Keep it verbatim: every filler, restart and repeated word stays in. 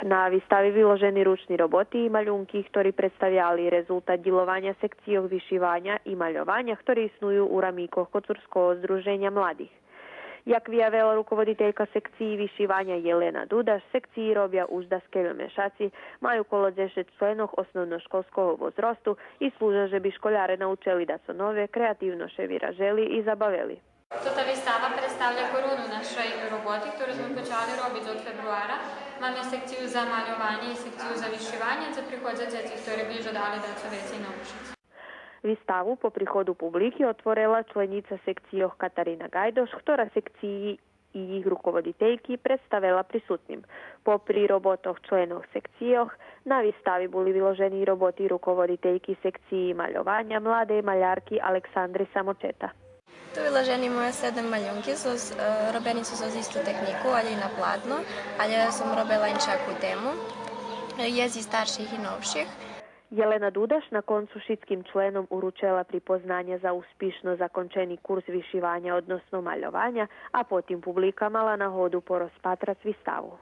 На вистави виложени ручни роботи и малюнки, хтори представяли резултат дїлованя секцийох вишиваня и мальованя, хтори исную у рамикох Коцурского здруженя младих. Як виявела руководителька секциї вишиваня Єлена Дудаш, секциї робя уж даскельо мешаци, маю коло дзешец членох основношколского возросту и служа же би школяре научели дацо нове, креативно ше виражели и забавели. Тота вистава представя коруну нашей роботи, хтору зме почали робиц од фебруара. Маме секцию за мальованє и секцию за вишиванє, дзе приходза дзеци хтори би жадали дацо вецей научиц. Виставу по приходу публики отворела членїца секцийох Катарина Гайдош, хтора секциї и їх руководительки представела присутним. Попри роботох членох секцийох, на вистави були виложени и роботи руководительки секциї мальованя, младей малярки Александри Самочета. Ту виложени мойо седем малюнки, зоз, е, робени су зоз исту технику, алє и на платну, алє сом робела иншаку тему. Е, єст и старших и новших. Єлена Дудаш на концу шицким членом уручела припознаня за успишно закончени курс вишиваня, односно мальованя, а потим публика мала нагоду порозпатрац виставу.